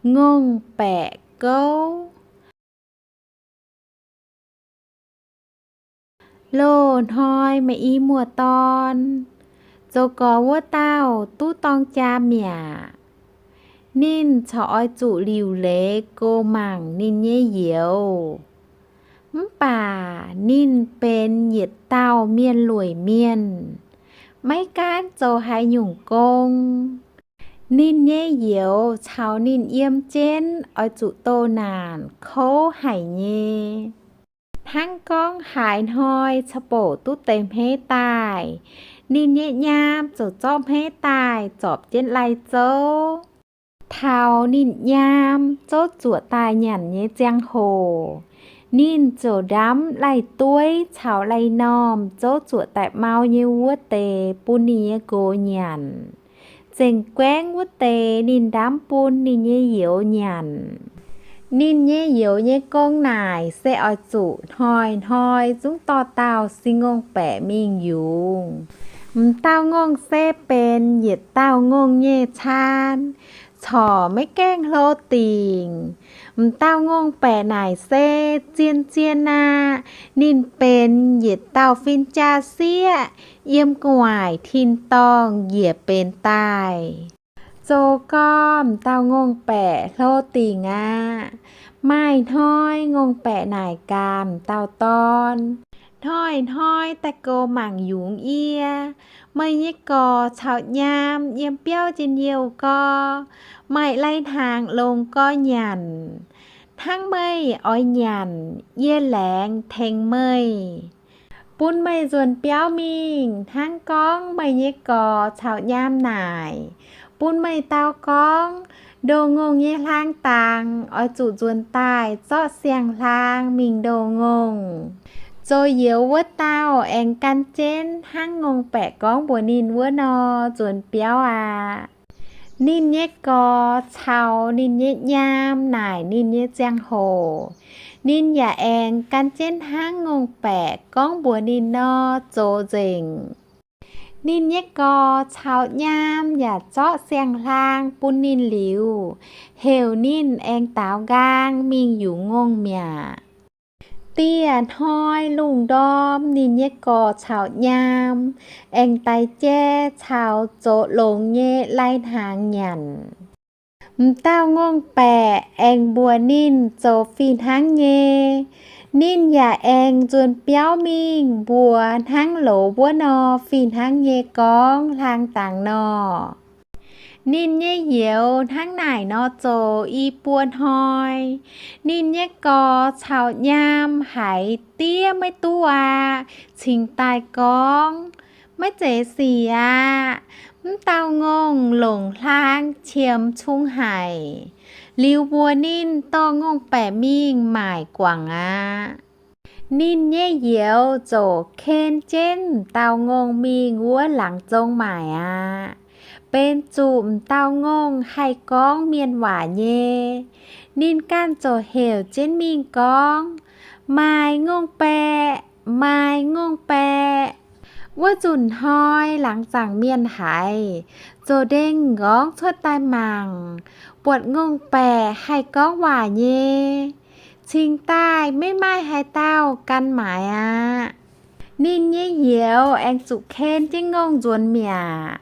Ngongh baeqc gouv. Loz-hnoi maaih i muoz-dorn, zoux gorx wuov dauh duqv dorng jaa mi'aqv. Ninh corc oix zuqc liuc leiz goux mangc ninh nyei youz. Mv baac ninh benx yietc dauh mienh lueic mienh, maiv gaanv zoux haaix nyungc gong. Ninh nyei youz caux ninh yiem jienv oix zuqc doh naanc kouv haic nyei. Hnangv gorngv haaix hnoi ca'bouc duqv deix hmeiv daaih, ninh nyei nyaam ziouc zorqv hmeiv daaih zorpc jienv lai-zouv. Taux ninh nyaam zouv zuoqc daaih nyanc nyei ziangh hoc, ninh ziouc ndamv lai-dueiv caux lai-normh zouv zuoqc daaih mau nyei wuov deix bun ninh nyei nqox nyanc. Zengc guaengv wuov deix ninh ndamv bun ninh nyei youz nyanc. Ninh nyei youz nyei gong naaic se oix zuqc hnoi-hnoi zungv dorh dauh sin ngongh baeqc mingh yungz. M'dauh ngongh se benx yietc dauh ngongh nyei caan, corc maiv gaengh hlo dingc. M'dauh ngongh baeqc naaic se zien-zien aqv. Ninh benx yietc dauh fin-jaa-sieqv, yiem gu'nguaaic tin-dorngh njiec benx daaih. Zoux gorx m'dauh ngongh baeqc hlo dingc aqv. Maaih hnoi ngongh baeqc naaic gaax m'dauh dorn, hnoi-hnoi daaih goux mangc yungz yie. Meih nyei gorx caux nyaam yiem biauv njien-youh gorx, maaih lai-hnaangx longx gorx nyanc. Hnangv meih oix nyanc, yie laengz tengx meih, bun meih nzuonx biauv mingh. Hnangv gorngv meih nyei gorx caux nyaam naaic, bun meih dau gorngv, ndoh ngongh nyei hlang dangx oix zuqc nzuonx daaih zorqv siang-hlang mingh ndoh ngongh. Zoux youz wuov dauh aengx gan jienv hnangv ngongh baeqc gorngv mbuox ninh wuov nor nzuonx biauv aqv. Ninh nyei gorx caux ninh nyei nyaam naaic ninh nyei ziangh hoc, ninh yaac aengx gan jienv hnangv ngongh baeqc gorngv mbuox ninh nor zoux nzengc. Ninh nyei gorx caux nyaam yaac zorqv siang-hlang bun ninh liuz, heuc ninh aengx daaux nqaang mingh yungz ngongh mi'aqv. Dieh hnoi lungh ndorm ninh nyei gorx caux nyaam aengx daix jai caux zoux longx nyei lai-hnaangx nyanc. M'dauh ngongh baeqc aengx mbuox ninh zoux fih hnangv nyei. Ninh yaac aengx nzuonx biauv mingh mbuox hnangv loz wuov nor fih hnangv nyei gorngv hlang dangx nor. Ninh nyei youz hnangv naaic nor zoux i buo hnoi, ninh nyei gorx caux nyaam haiz diev maiv duqv aqv, cingx daaih gorngv, maiv zeiz sic aqv. M'dauh ngongh longc hlang qiemx cung haic. Liuz mbuox ninh dorh ngongh baeqc mingh maaic guangc aqv. Ninh nyei youz ziouc ken jienv m'dauh ngongh mingh wuov laangz zong maaic aqv. Benx zuqc m'dauh ngongh haih gorngv mienh waac nyei. Ninh ganh ziouc heuc jienv mingh gorngv, maaih ngongh baeqc, maaih ngongh baeqc. Wuov nzunc hnoi laangz zaangc mienh haiz, ziouc ndengh nqorngv cuotv daaih mangc, buatc ngongh baeqc haih gorngv waac nyei. Cingx daaih maiv maaih haaix dauh gan maaiz aqv. Ninh nyei youz aengx zuqc ken jienv ngongh nzuonx mi'aqv.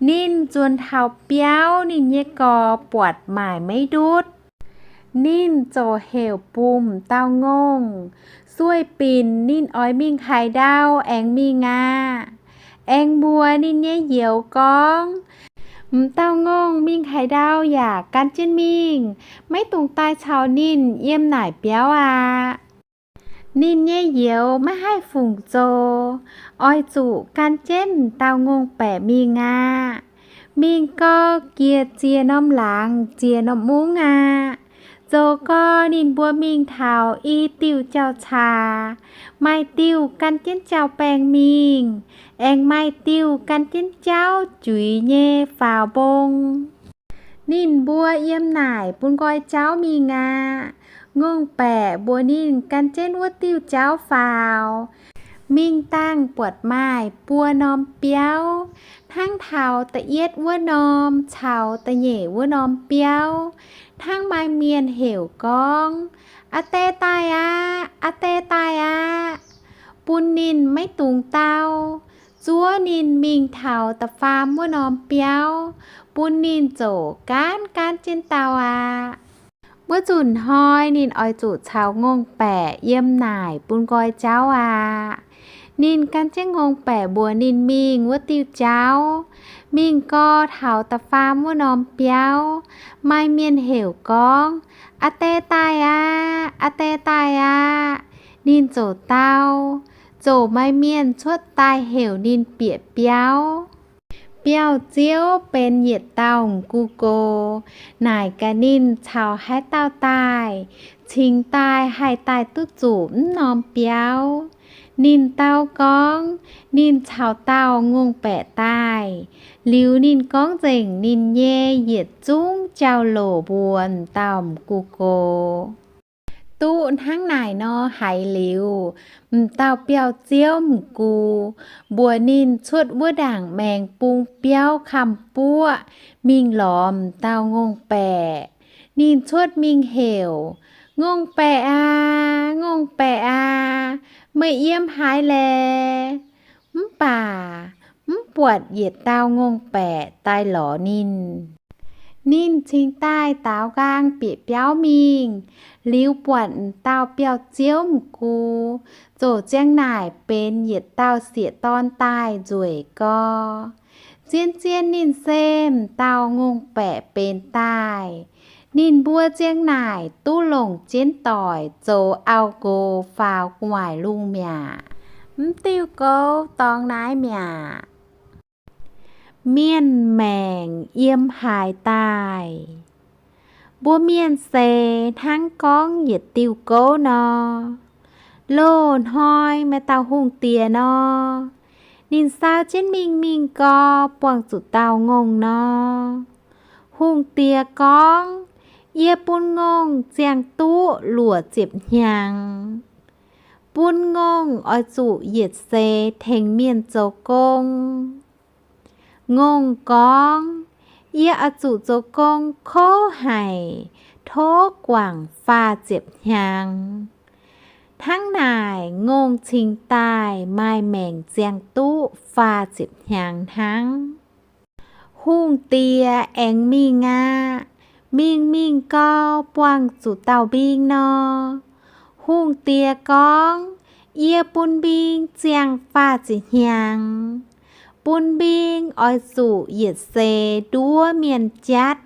Ninh nzuonx taux biauv, ninh nyei gorx buatc maaic maiv ndutv. Ninh ziouc heuc bun m'dauh ngongh, sueih binc ninh oix mingh haaix ndau aengx mingh aqv. Aengx mbuox ninh nyei youz gorngv, m'dauh ngongh mingh haaix ndau yaac gan jienv mingh, maiv dungx daaih caux ninh yiem naaic biauv aqv. Ninh nyei youz maiv haih fungc zoux, oix zuqc gan jienv m'dauh ngongh baeqc mingh aqv. Mingh gau, jiex ziex norm laangz ziex norm mungv aqv. Zoux gau ninh mbuo mingh taux i diuh jauv-caax, maaih diuh gan jienv jauv-baengh mingh, aengx maaih diuh gan jienv jauv juiz nyei faaux mbong. Ninh mbuo yiem naaic bun nqoi jauv mingh aqv. Ngongh baeqc mbuox ninh gan jienv wuov diuh jauv faaux. Mingh dangh buatc maaih buo norm biauv, hnangv taux da'yietv wuov norm caux da'nyeic wuov norm biauv, hnangv maaih mienh heuc gorngv, Aa Die daaih aqv! Aa Die daaih aqv! Bun ninh maiv dungx dau, zuov ninh mingh taux da'faam wuov norm biauv, bun ninh ziouc gaanv gaanv jienv dau aqv. Wuov nzunc hnoi ninh oix zuqc caux ngongh baeqc yiem naaic bun nqoi jauv aqv. Ninh gan jienv ngongh baeqc mbuox ninh mingh wuov diuh jauv. Mingh gau taux da'faam wuov norm biauv, maaih mienh heuc gorngv, Aa Die daaih aqv! Aa Die daaih aqv! Ninh ziouc dau. Ziouc maaih mienh cuotv daaih heuc ninh bieqc biauv. Biauv-ziouv benx yietc dauh m'gux gox, naaic gaax ninh caux haaix dauh daaih, cingx daaih haih daaih duqv zuqc mv norm biauv. Ninh dau gorngv ninh caux dauh ngongh baeqc daaih. Liuz ninh gorngv nzengc ninh nyei yietc zungv jauv-louc mbuox m'dauh m'gux gox. Duqv hnangv naaic nor haiz liuz, m'dauh biauv-ziouv m'gux mbuox ninh cuotv wuov ndaangc maengx bung biauv kamv-buoqv mingh lorz m'dauh ngongh baeqc. Ninh cuotv mingh heuc, Ngongh baeqc aac, ngongh baeqc aac, meih yiem haaix laeh? Mv baac mv buatc yietc dauh ngongh baeqc daaih lorz ninh. Ninh cingx daaih daaux nqaang bieqc biauv mingh, liuz buatc m'dauh biauv-ziouv m'gux ziouc ziang naaic benx yietc dauh sieqv-dorn daaih nzueic gau. Zien-zien ninh se m'dauh ngongh baeqc benx daaih. Ninh mbuo ziang naaic duqv longc jienv doic zoux auv-nqox faaux gu'nguaaic lungh mi'aqv. Mv diuh gouv dorngx naaiv mi'aqv. Mienh maengc yiem haaix daaih? Mbuo mienh se hnangv gorngv yietc diuh gouv nor. Loz-hnoi maaih dauh hungh diex nor, ninh sau jienv mingh mingh gau buangh zuqc dauh ngongh nor. Hungh diex gorngv, Yie bun ngongh ziangh duqv luoqc ziepc hnyangx. Bun ngongh oix zuqc yietc seix tengx mienh zoux gong. Ngongh gorngv, Yie oix zuqc zoux gong kouv haic, tov guangc faah ziepc hnyangx. Hnangv naaic, ngongh cingx daaih maaih maengc ziangh duqv faah ziepc hnyangx hnangv. Hungh diex aengx mingh aqv. Mingh mingh gau, buangh zuqc dauh mbing nor. Hungh diex gorngv, Yie bun mbing ziangh faah ziepc hnyangx. Bun mbing oix zuqc yietc seix nduov mienh jatv.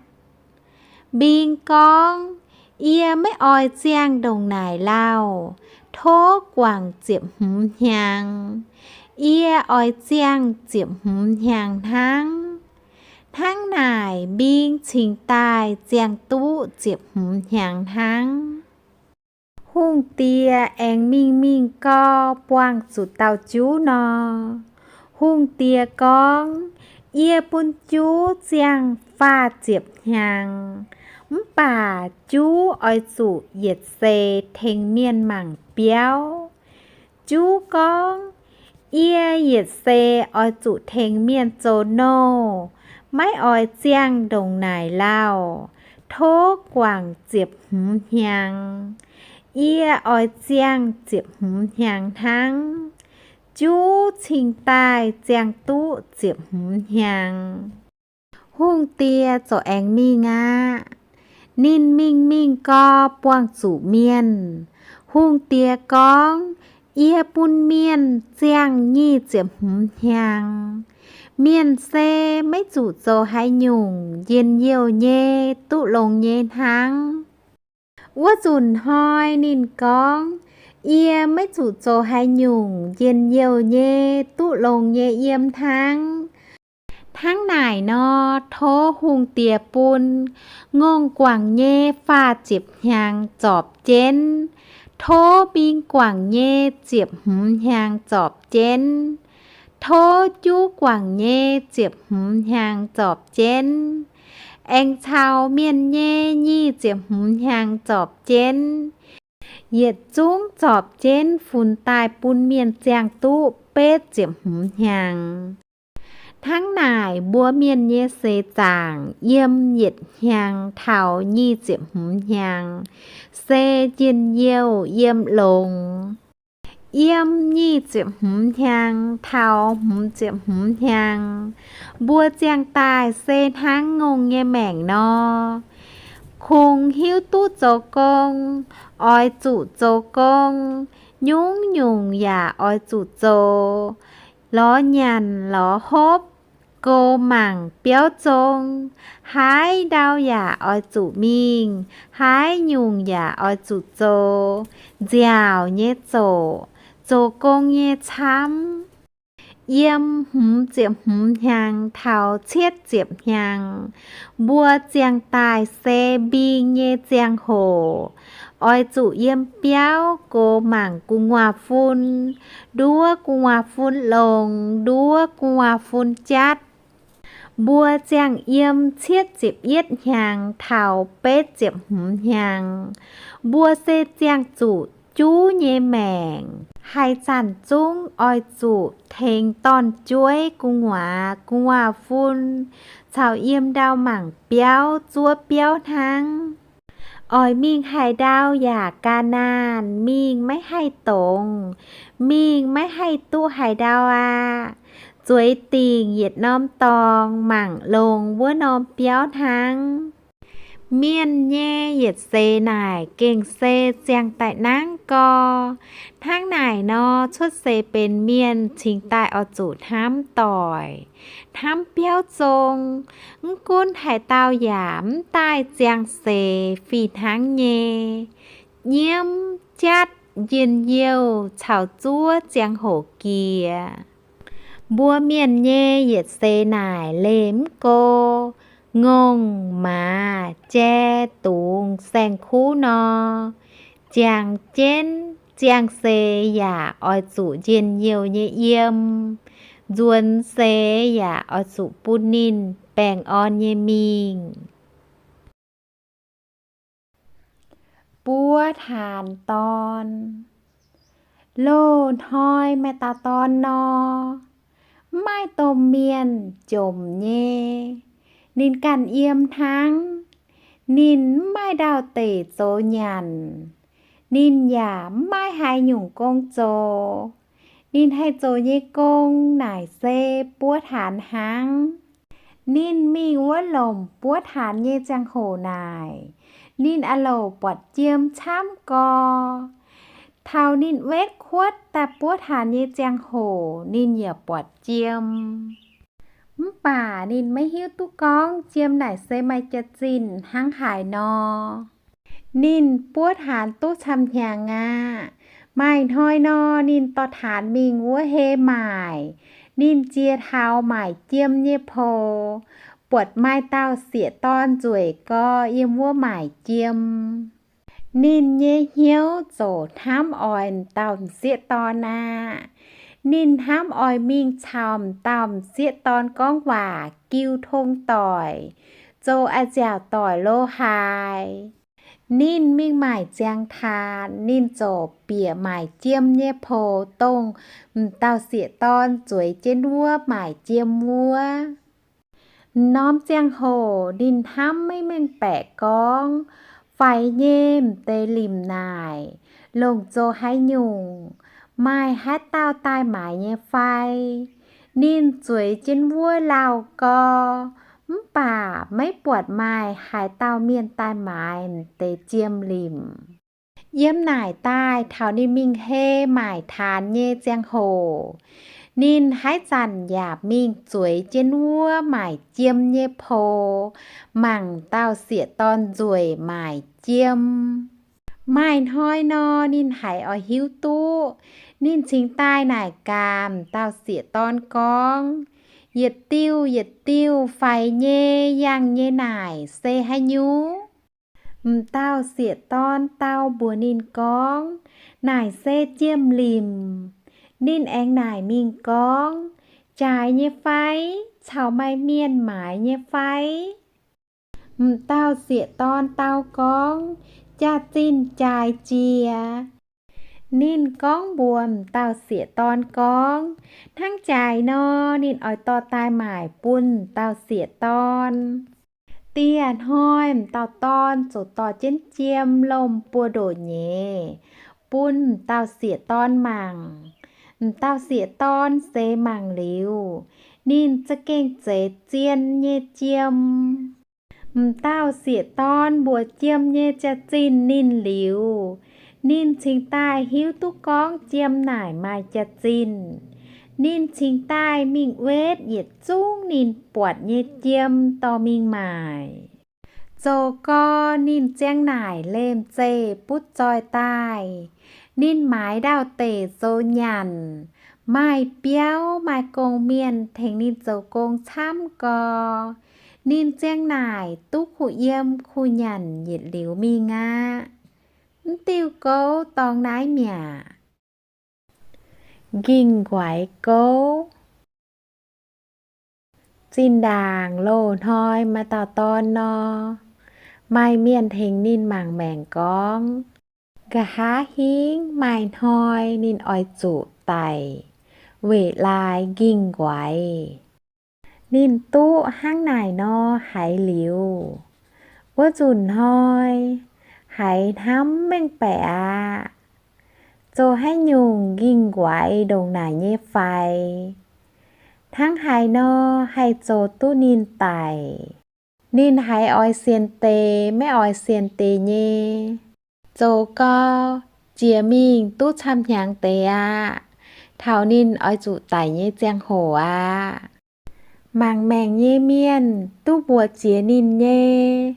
Mbing gorngv, Yie maiv oix ziangh ndongc naaic lauh. Tov guangc ziepc hmz hnyangx. Yie oix ziangh ziepc hmz hnyangx hnangv. Hnangv naaic, mbing cingx daaih ziangh duqv ziepc hmz hnyangx hnangv. Hungh diex aengx mingh mingh gau, buangh zuqc dauh juv nor. Hungh diex gorngv, Yie bun juv ziangh faah ziepc hnyangx, mv baac juv oix zuqc yietc seix tengx mienh mangc biauv. Juv gorngv, Yie yietc seix oix zuqc tengx mienh zoux nouh, maiv oix ziangh ndongc naaic lauh. Tov guangc ziepc hmz hnyangx. Yie oix ziangh ziepc hmz hnyangx hnangv. Juv cingx daaih ziangh duqv ziepc hmz hnyangx. Hungh diex ziouc aengx mingh aqv. Ninh mingh mingh gau, buangh zuqc mienh. Hungh diex gorngv, Yie bun mienh ziangh nyic ziepc hmz hnyangx. Mienh se maiv zuqc zoux haaix nyungc, njien-youh nyei, duqv longx nyei hnangv. Wuov nzunc hnoi ninh gorngv, Yie maiv zuqc zoux haaix nyungc, njien-youh nyei, duqv longx nyei yiem hnangv. Hnangv naaic nor, tov hungh diex bun ngongh guangc nyei faah ziepc hnyangx zorpc jienv. Tov mbing guangc nyei ziepc hmz hnyangx zorpc jienv. Tov juv guangc nyei ziepc hmz hnyangx zorpc jienv. Aengx caux mienh nyei nyic ziepc hmz hnyangx zorpc jienv. Yietc zungv zorpc jienv funx daaih bun mienh ziangh duqv betv ziepc hmz hnyangx. Hnangv naaic, mbuo mienh nyei seix zaangc yiem yietc hnyangx taux nyic ziepc hmz hnyangx se njien-youh yiem longx. Yiem nyic ziepc hmz hnyangx taux hmz ziepc hmz hnyangx, mbuo ziangh daaih se hnangv ngongh nyei maengc nor. Kungx hiuv duqv zoux gong, oix zuqc zoux gong, nyungc-nyungc yaac oix zuqc zoux, lorz nyanc lorz hopv, goux mangc biauv zong, haaix ndau yaac oix zuqc mingh, haaix nyungc yaac oix zuqc zoux, nziaauc nyei zoqc, zoux gong nyei camv. Yiem hmz ziepc hmz hnyangx taux cietv ziepc hnyangx, mbuo ziangh daaih se mbing nyei ziangh hoc, oix zuqc yiem biauv goux mangc gu'nguaaz-fun, nduov gu'nguaaz-fun longx, nduov gu'nguaaz-fun jatv. Mbuo ziangh yiem cietv ziepc yietv hnyangx taux betv ziepc hmz hnyangx, mbuo se ziangh zuqc juv nyei maengc. Haaix zanc zungv oix zuqc tengx dorn-jueiv, gu'nguaaz, gu'nguaaz-fun caux yiem ndau mangc biauv zuov biauv hnangv. Oix mingh haaix ndau yaac ga'naanh, mingh maiv haih dongz, mingh maiv haih duqv haaix ndau aqv. Zueiz dingc yietc norm dorngx mangc longx wuov norm biauv hnangv. Mienh nyei yietc seix naaic gengh se ziangh daaih nangv gorx. Hnangv naaic nor, cuotv seix benx mienh cingx daaih oix zuqc hnamv doic, hnamv biauv zong. Mv gunv haaix dauh yaac mv daaih ziangh seix fih hnangv nyei, nyiemv, jatv, njien-youh caux zuov ziangh hoc jiex. Mbuo mienh nyei yietc seix naaic leih mv go, ngongh, maaz, jai, dungz, saeng-kuv nor, jangx jienv ziangh seix yaac oix zuqc njien-youh nyei yiem. Nzuonx seix yaac oix zuqc bun ninh baengh orn nyei mingh. Buov Taanx Dorn. Loz-hnoi maaih dauh dorn nor, mv maaih domh mienh jomc nyei. Ninh ganh yiem hnangv. Ninh mv maaih ndau-deic zoux nyanc. Ninh yaac mv maaih haaix nyungc gong zoux. Ninh haih zoux nyei gong naaic se buov taanx hnangv. Ninh mingh wuov lomc buov taanx nyei ziangh hoc naaic, ninh aah loc buatc jiem camv gorx. Taux ninh wetv kuotv daaih buov taanx nyei ziangh hoc, ninh yaac buatc jiem. Mv baac ninh maiv hiuv duqv gorngv jiem naaic se maaih jaax-zinh hnangv haaix nor. Ninh buov taanx duqv camv hnyangx aqv. Maaih hnoi nor, ninh dorh taanx mingh wuov hei maaic. Ninh jiex taux maaic jiem nyei poux, buatc maaih dauh sieqv-dorn nzueic gorx yiem wuov maaic jiem. Ninh nyei hnyouv ziouc hnamv oix m'dauh m'sieqv dorn aqv. Ninh hnamv oix mingh caux m'dauh m'sieqv dorn gorngv waac, jiu tong doic, zoux a'nziaauc doic lo haaix. Ninh mingh maaic ziangx taanx, ninh ziouc bieqc maaic jiem nyei poux, dongh m'dauh sieqv-dorn zueiz jienv wuov maaic jiem wuov. M'norm ziangh hoc ninh hnamv maiv mengh baeqc gorngv, faix nyei m'deix limc naaic longc zoux haaix nyungc, maaih haaix dauh daaih maaiz nyei fai? Ninh zueiz jienv wuov lauh gorx, mv baac maiv buatc maaih haaix dauh mienh daaih maaiz m'deix jiem limc. Yiem naaic daaih taux ninh mingh hei maaic taanx nyei ziangh hoc, ninh haaix zanc yaac mingh zueiz jienv wuov maaic jiem nyei poux, mangc dauh sieqv-dorn nzueic maaic jiem. Maaih hnoi nor, ninh haiz oix hiuv duqv. Ninh cingx daaih naaic gaax m'dauh sieqv-dorn gorngv, yietc diuh yietc diuh faix nyei yangh nyei naaic se haaix nyungc? M'dauh sieqv-dorn dau mbuox ninh gorngv, naaic se jiem limc. Ninh aengx naaic mingh gorngv, jaaix nyei fai? Caux maaih mienh maaiz nyei fai? M'dauh sieqv-dorn dau gorngv, jaax-zinh jaaic jiex. Ninh gorngv mbuox m'dauh sieqv-dorn gorngv, hnangv jaaix nor ninh oix dorh daaih maaic bun m'dauh sieqv-dorn. Dieh hnoi m'dauh dorn ziouc dorh jienv jiem lomh buoz-ndoqv nyeic bun m'dauh sieqv-dorn mangc. M'dauh sieqv-dorn seix mangc liuz, ninh za'gengh zeiz zien nyei jiem. M'dauh sieqv-dorn mbuox jiem nyei jaax-zinh ninh liuz, ninh cingx daaih hiuv duqv gorngv jiem naaic maaih jaax-zinh. Ninh cingx daaih mingh wetv yietc zungv ninh buatc nyei jiem dorh mingh maaic. Zoux gau ninh ziang naaic lemh zeih butv zoih daaih. Ninh maaiz ndau-deic zoux nyanc, maaih biauv maaih gong-mienh tengx ninh zoux gong camv gau, ninh ziang naaic duqv kuh yiem kuh nyanc yietc liuz mingh aqv. Mv diuh gouv dorngx naaiv mi'aqv. Nqingh nquaix gouv. Zinh ndaangc loz-hnoi maaih dauh dorn nor, maaih mienh tengx ninh mangc maengc gorngv, nqa'haav hingv maaih hnoi ninh oix zuqc daic weic laaix nqingh nquaix. Ninh duqv hnangv naaic nor haiz liuz, wuov nzunc hnoi haiz hnamv mengh baeqc aqv. Zoux haaix nyungc nqingh nquaix ndongc naaic nyei faix? Hnangv haaix nor haih zoux duqv ninh daic? Ninh haiz oix sienx deix maiv oix sienx deix nyei. Zoux gau, jiex mingh duqv camv-hnyangx deix aqv. Taux ninh oix zuqc daic nyei ziangh hoc aqv. Mangc maengc nyei mienh duqv mbuox jiex ninh nyei,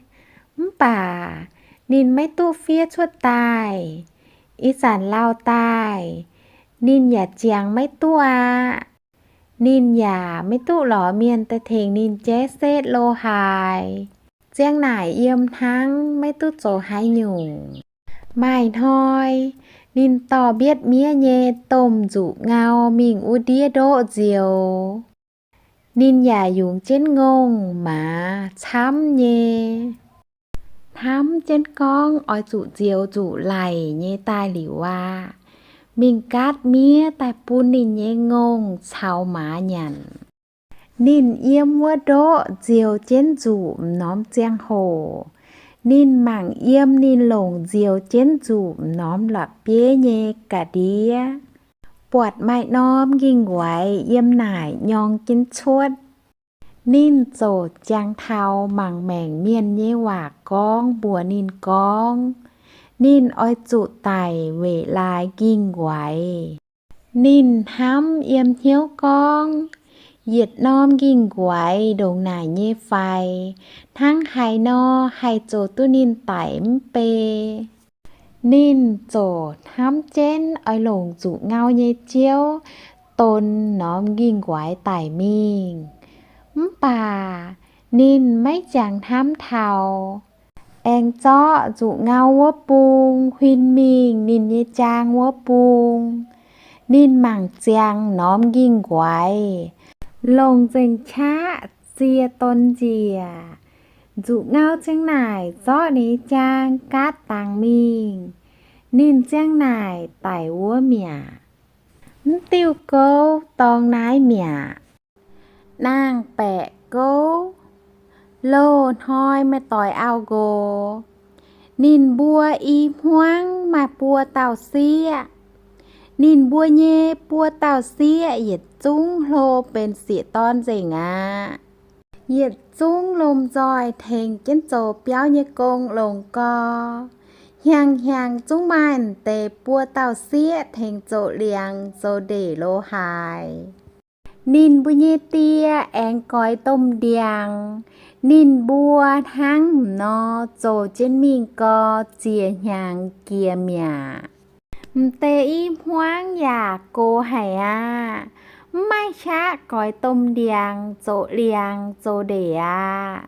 mv baac ninh maiv duqv fiev cuotv daaih. Ih zanc lauh daaih, ninh yaac jangx maiv duqv aqv. Ninh yaac maiv duqv lorz mienh daaih tengx ninh jaiv setv lo haaix. Ziang naaic yiem hnangv maiv duqv zoux haaix nyungc. Maaih hnoi, ninh dorh mbietv miev nyei domh nzuqc ngau mingh wuov ndiev ndoqv nzioux. Ninh yaac yungz jienv ngongh maaz camv nyei, hnamv jienv gorngv oix zuqc nzioux nzuqc laic nyei daaih liuz aqv, mingh gaatv miev daaih bun ninh nyei ngongh caux maaz nyanc. Ninh yiem wuov ndoqv nzioux jienv nzuqc m'normh ziangh hoc, ninh mangc yiem ninh longc nzioux jienv nzuqc m'normh la'bieiv nyei ga'ndiev, buatc maaih norm nqingh nquaix yiem naaic nyorng jienv cuotv. Ninh ziouc jangx taux mangc maengc mienh nyei waac gorngv mbuox ninh gorngv, ninh oix zuqc daic weic laaix nqingh nquaix. Ninh hnamv yiem hnyouv gorngv, yietc norm nqingh nquaix ndongc naaic nyei faix, hnangv haaix nor haih zoux duqv ninh daic mv bei? Ninh ziouc hnamv jienv oix longc nzuqc ngau nyei ziouv donx norm nqingh nquaix daic mingh. Mv baac ninh maiv jangx hnamv taux. Aengx zorqv nzuqc ngau wuov bung huin mingh ninh nyei jaang wuov bung. Ninh mangc ziangx norm nqingh nquaix, longc nzengc qaqv zie don njiec. Nzuqc ngau ziang naaic zorqv ninh nyei jaang gaatv dangx mingh. Ninh ziang naaic daic wuov mi'aqv. Mv diuh gouv dorngx naaiv mi'aqv. Naang-baeqc gouv. Loz-hnoi maaih doix auv-nqox. Ninh mbuo i hmuangv maaih buo dauh sieqv. Ninh mbuo nyei buo dauh sieqv yietc zungv hlo benx sieqv-dorn nzengc aqv. Yietc zungv lomh nzoih tengx jienv zoux biauv nyei gong longx gau. Hnyangx-hnyangx zungv maaih deix buo dauh sieqv tengx zoux liangx zoux ndeic lo haaix. Ninh mbuo nyei die aengx goix domh ndiangx. Ninh mbuo hnangv nor zoux jienv mingh gau, ziec hnyangx jiex mi'aqv. M'deix i hmuangv yaac gox haic aqv. Mv maaih qaqv goix domh ndiangx, zoux liangx zoux ndeic aqv.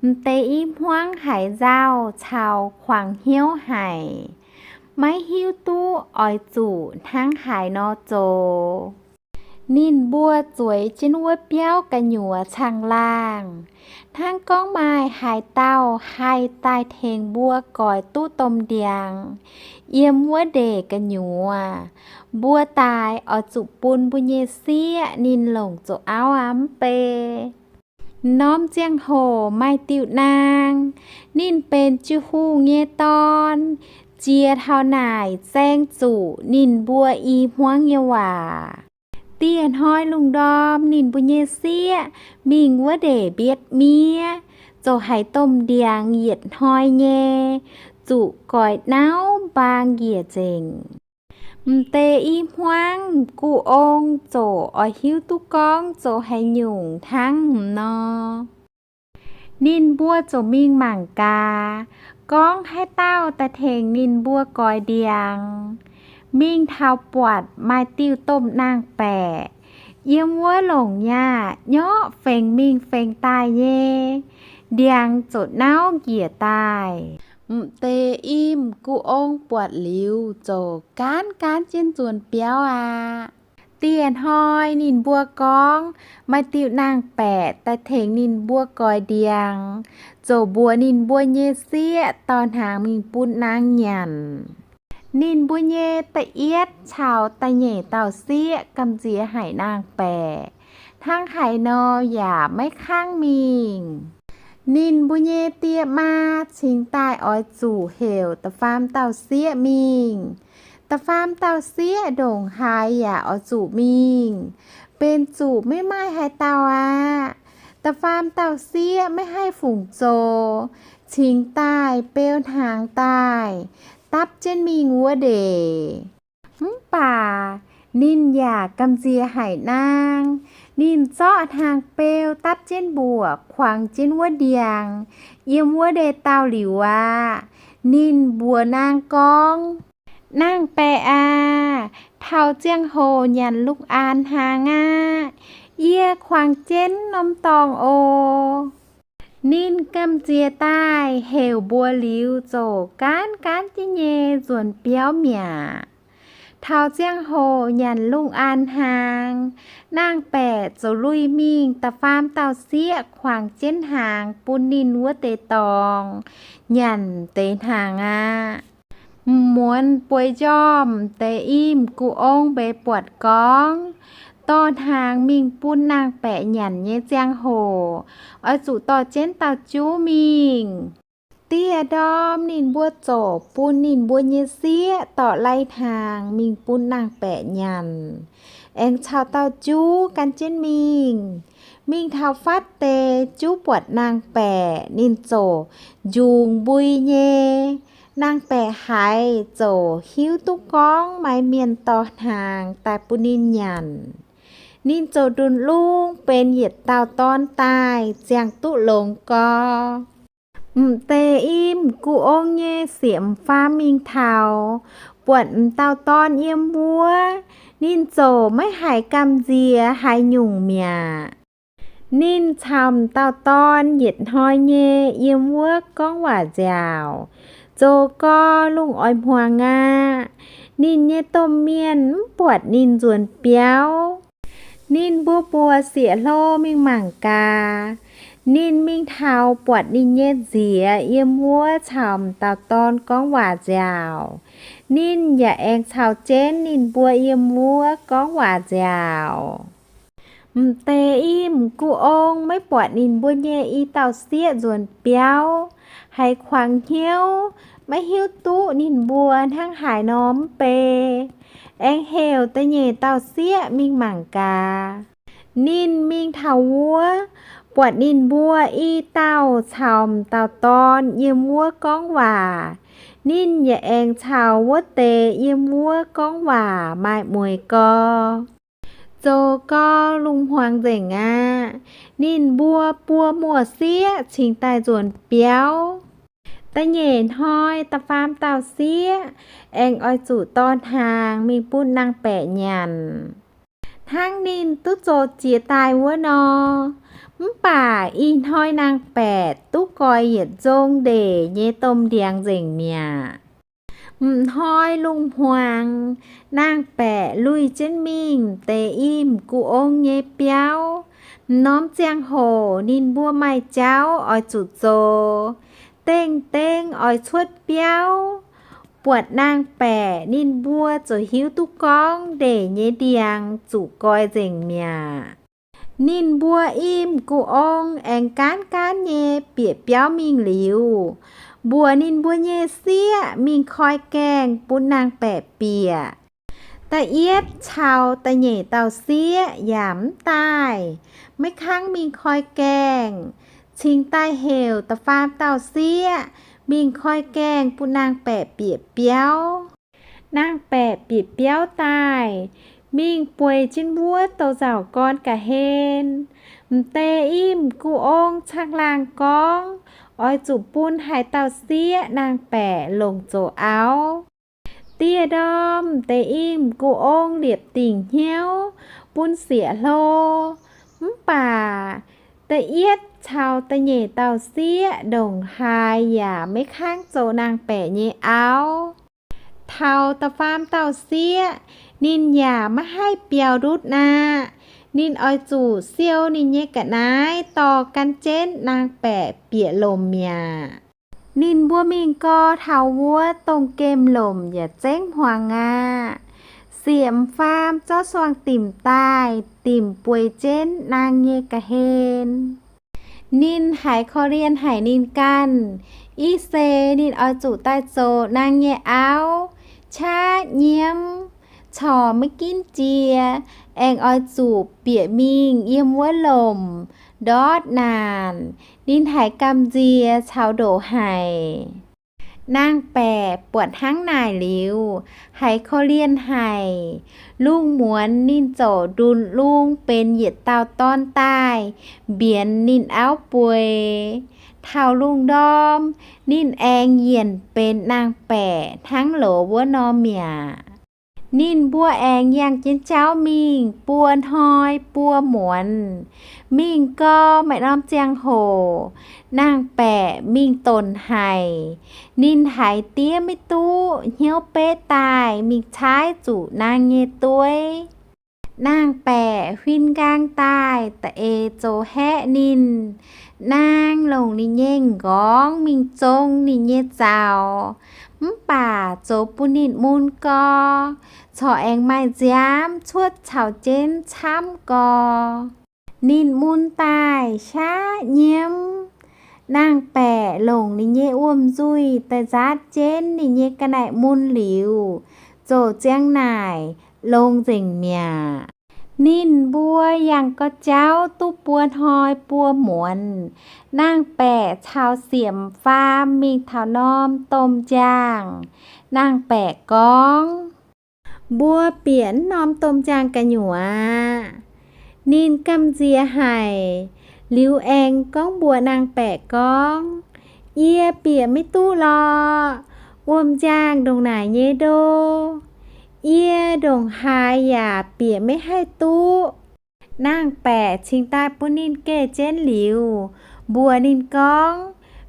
M'deix i hmuangv haiz nzauh caux kuangx hnyouv haic, maiv hiuv duqv oix zuqc hnangv haaix nor zoux. Ninh mbuo zueiz jienv wuov biauv gu'nyuoz caangh laangh, hnangv gorngv maaih haaix dauh haih daaih tengx mbuo goix duqv domh ndiangx yiem wuov ndeic gu'nyuoz, mbuo daaih oix zuqc bun mbuo nyei sieqv ninh longc zoux auv aqv mv bei. Norm ziangh hoc maaih diuh naang, ninh benx jiu-hungh nyei dorn, jiex taux naaic zaeng zuqc ninh mbuo i hmuangv nyei waac. Dieh hnoi lungh ndorm ninh mbuo nyei sieqv mingh wuov ndeic mbietv miev, zoux haaix domh ndiangx yietc hnoi nyei, zuqc goix nauv mbaang njiec nzengc. M'deix i hmuangv m'gux ong ziouc oix hiuv duqv gorngv zoux haaix nyungc hnangv nor. Ninh mbuo ziouc mingh mangc gaax, gorngv haaix dauh daaih tengx ninh mbuo goix ndiangx. Mingh taux buatc maaih diuh domh naang-baeqc yiem wuov longc nyaah nyorqv fengx mingh fengx daaih nyei, ndiangx ziouc nauv njiec daaih. M'deix i m'gux ong buatc liuz ziouc gaanv gaanv jienv nzuonx biauv aqv. Dieh hnoi ninh mbuo gorngv maaih diuh naang-baeqc daaih tengx ninh mbuo goix ndiangx, ziouc mbuox ninh mbuo nyei sieqv dorh hnaangx mingh bun naang nyanc. Ninh mbuo nyei da'yietv caux da'nyeic dauh sieqv gamh nziex haic naang-baeqc, hnangv haaix nor yaac maiv kangv mingh. Ninh mbuo nyei die maa cingx daaih oix zuqc heuc da'faam dauh sieqv mingh. Da'faam dauh sieqv ndongc haaix yaac oix zuqc mingh, benx zuqc maiv maaih haaix dauh aqv. Da'faam dauh sieqv maiv haih fungc zoux, cingx daaih beu hnaangx daaih, dapv jienv mingh wuov ndeic. Mv baac ninh yaac gamh nziex haic naang. Ninh zorqv hnaangx-beu dapv jienv mbuoqc kuangx jienv wuov ndiangx yiem wuov ndeic-daauh liuz aqv, ninh mbuox naang gorngv, Naang-baeqc aac, taux ziangh hoc nyanc lungh aanx hnaangx aqv. Yie kuangx jienv norm dorngx oc. Ninh gamh nziex daaih heuc mbuox liuz, ziouc gaanv gaanv jienv nyei nzuonx biauv mi'aqv. Taux ziangh hoc nyanc lungh aanx hnaangx, naang-baeqc ziouc lui mingh da'faam dauh sieqv kuangx jienv hnaangx bun ninh wuov deix dorngx nyanc deix hnaangx aqv. M'muonz bueix njormh deix i m'gux ong mbeix buatc gorngv, dorh hnaangx mingh bun naang-baeqc nyanc nyei ziangh hoc, oix zuqc dorh jienv dauh juv mingh. Dieh ndorm ninh mbuo ziouc bun ninh mbuo nyei sieqv dorh lai hnaangx mingh bun naang-baeqc nyanc, aengx caux dauh juv gan jienv mingh. Mingh taux fatv deix juv buatc naang-baeqc, ninh ziouc njungx mbui nyei. Naang-baeqc haiz ziouc hiuv duqv gorngv maaih mienh dorh hnaangx daaih bun ninh nyanc. Ninh ziouc ndunh lungv benx yietc dauh dorn daaih ziangh duqv longx gorx. M'deix i m'gux ong nyei sieqv m'faam mingh taux, buatc m'dauh dorn yiem wuov, ninh ziouc maiv haiz gamh nziex haaix nyungc mi'aqv. Ninh caux m'dauh dorn yietc hnoi nyei yiem wuov gorngv waac nziaauc, zoux gorx lungh oix hmuangx aqv. Ninh nyei domh mienh mv buatc ninh nzuonx biauv. Ninh mbuo mbuox sieqv-hlo mingh mangc gaax. Ninh mingh taux buatc ninh nyei nziez yiem wuov caux m'dauh dorn gorngv waac nziaauc. Ninh yaac aengx caux jienv ninh mbuo yiem wuov gorngv waac nziaauc. M'deix i m'gux ong maiv buatc ninh mbuo nyei i dauh sieqv nzuonx biauv, haiz kuangx hnyouv, maiv hiuv duqv ninh mbuo hnangv haaix nor mv bei, aengx heuc da'nyeic dauh sieqv mingh mangc gaax. Ninh mingh taux wuov, buatc ninh mbuo i dauh caux m'dauh dorn yiem wuov gorngv waac. Ninh yaac aengx caux wuov deix yiem wuov gorngv waac maaih mueiz gorx. Zoux gorx lungh hmuangx nzengc aqv. Ninh mbuo buo muoz-sieqv cingx daaih nzuonx biauv. Da'nyeic hnoi da'faam dauh sieqv aengx oix zuqc dorh hnaangx mingh bun naang-baeqc nyanc, hnangv ninh duqv zoux jiex daaih wuov nor. Mv baac ih hnoi naang-baeqc duqv goix yietc nzong ndeic nyei domh ndiangx nzengc mi'aqv. M'hnoi lungh hmuangx, naang-baeqc luih jienv mingh deix i m'gu ong nyei biauv. M'norm ziangh hoc ninh mbuo maaih jauv oix zuqc zoux. Dengh dengh oix cuotv biauv, buatc naang-baeqc ninh mbuo ziouc hiuv duqv gorngv ndeic nyei ndiangx zuqc goix nzengc mi'aqv. Ninh mbuo i m'gu ong aengx gaanv gaanv nyei bieqc biauv mingh liuz, mbuox ninh mbuo nyei sieqv mingh koi gaengh bun naang-baeqc bieqc. Da'yietv caux da'nyeic dauh sieqv yaac mv daaih, maiv kangv mingh koi gaengh, cingx daaih heuc da'faam dauh sieqv mingh koi gaengh bun naang-baeqc bieqc biauv. Naang-baeqc bieqc biauv daaih, mingh bueix jienv wuov douz-nzauc gorn ga'hlen. M'deix i m'gu ong caangh laangh gorngv oix zuqc bun haaix dauh sieqv naang-baeqc longc zoux auv. Dieh ndorm m'deix i m'gu ong liepc dingc hnyouv bun sieqv hlo. Mv baac da'yietv caux da'nyeic dauh sieqv ndongc haaix yaac maiv kangv zoux naang-baeqc nyei auv. Taux da'faam dauh sieqv, ninh yaac maiv haih biaux ndutv aqv. Ninh oix zuqc siou ninh nyei ga'naaiv dorh gan jienv naang-baeqc bieqc lomc mi'aqv. Ninh mbuo mingh gau taux wuov dongh gemh lomc yaac zengv hmuangx aqv. Sieqv m'faam zorqv suangx dimc daaih, dimc bueix jienv naang nyei ga'hlen. Ninh haiz korv-lienh haic ninh ganh, ih seix ninh oix zuqc daaih zoux naang nyei auv, qaqv nyiemv, corc maiv ginv jiex, aengx oix zuqc bieqc mingh yiem wuov lomc ndortv naanc. Ninh haiz gamh nziex caux ndoqc haic. Naang-baeqc buatc hnangv naaic liuz, haiz korv-lienh haic. Lungh muonz ninh ziouc ndunh lung benx yietc dauh dorn daaih mbienx ninh auv bueix. Taux lungh ndorm, ninh aengx yienc benx naang-baeqc hnangv loz wuov norm mi'aqv. Ninh mbuo aengx yangh jienv jauv mingh buo hnoi buo muonz. Mingh gau, maaih norm ziangh hoc naang-baeqc mingh donc haic. Ninh haiz diev maiv duqv, hnyouv betv daaih mingh caaiv zuqc naang nyei dueiv. Naang-baeqc huin nqaang daaih da'eix zoux haeqv ninh. Naang longc ninh nyei m'nqorngv mingh zong ninh nyei zaux, mv baac zoux bun ninh mun gau, corc aengx maaih nziaamv cuotv caux jienv camv gau. Ninh mun daaih qaqv nyiemv. Naang-baeqc longc ninh nyei wuom-nzuih daaih nzaatv jienv ninh nyei ga'naaiv mun liuz, ziouc ziang naaic longx nzengc mi'aqv. Ninh mbuo yangh gau jauv duqv buo hnoi buo muonz, naang-baeqc caux sieqv m'faam mingh taux norm domh njang. Naang-baeqc gorngv, mbuo bieqc wuov norm domh njang gu'nyuoz aqv. Ninh gamh nziex haic, liuz aengx gorngv mbuox naang-baeqc gorngv, yie bieqc maiv duqv lorqc. Wuom njang ndongc naaic nyei ndo, yie ndongc haaix yaac bieqc maiv haih duqv. Naang-baeqc cingx daaih bun ninh geh jienv liuz, mbuox ninh gorngv,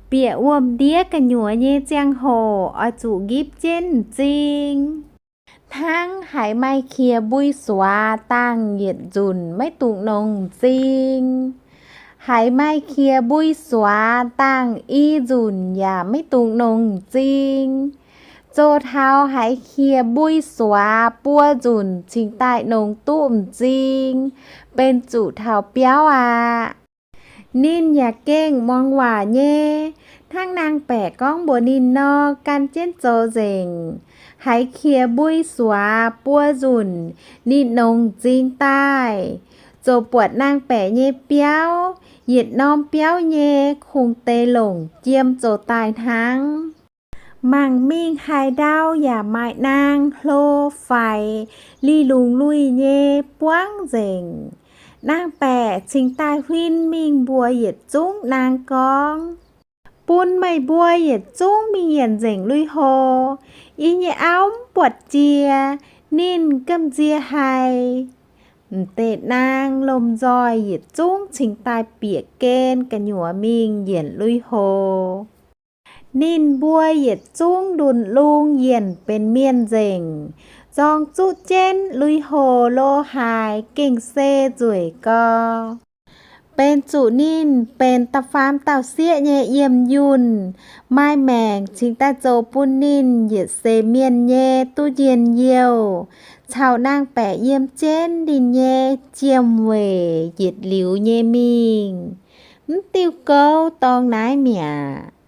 bieqc wuom-ndiev gu'nyuoz nyei ziangh hoc oix zuqc nqipv jienv m'zing. Hnangv haiz maaih qiex mbui suax dangh yietc nzunc maiv dungx nongx m'zing. Haiz maaih qiex mbui suax dangh i nzunc yaac maiv dungx nongx m'zing. Zoux taux haiz qiex mbui suax buo nzunc cingx daaih nongx duqv m'zing, benx zuqc taux biauv aqv. Ninh yaac gengh muangx waac nyei, hnangv naang-baeqc gorngv mbuox ninh nor, gan jienv zoux nzengc. Haiz qiex mbui suax buo nzunc ninh nongx m'zing daaih, ziouc buatc naang-baeqc nyei biauv, yietc norm biauv nyei kungx deix longc jiem zoux daaih hnangv. Mangc mingh haaix ndau yaac maaih naang hlo faix, lih lungz luih nyei buangv nzengc. Naang-baeqc cingx daaih huin mingh mbuox yietc zungv naang gorngv, bun meih mbuo yietc zungv mingh yienc nzengc lui-houx. Yie nyei auv mv buatc jiex, ninh gamh nziex haic. M'deix naang lomh nzoih yietc zungv cingx daaih bieqc gen gu'nyuoz mingh yienc lui-houx. Ninh mbuo yietc zungv ndunh lung yienh benx mienh nzengc, zorng zuqv jienv lui-houx lo haaix gengh se nzueic gau. Benx zuqc ninh benx da'faam dauh sieqv nyei yiem yunh, maaih maengc cingx daaih zoux bun ninh yietc seix mienh nyei duqv njien-youh, caux naang-baeqc yiem jienv ninh nyei jiem-weic yietc liuz nyei mingh. Mv diuh gouv dorng naaiv mi'aqv.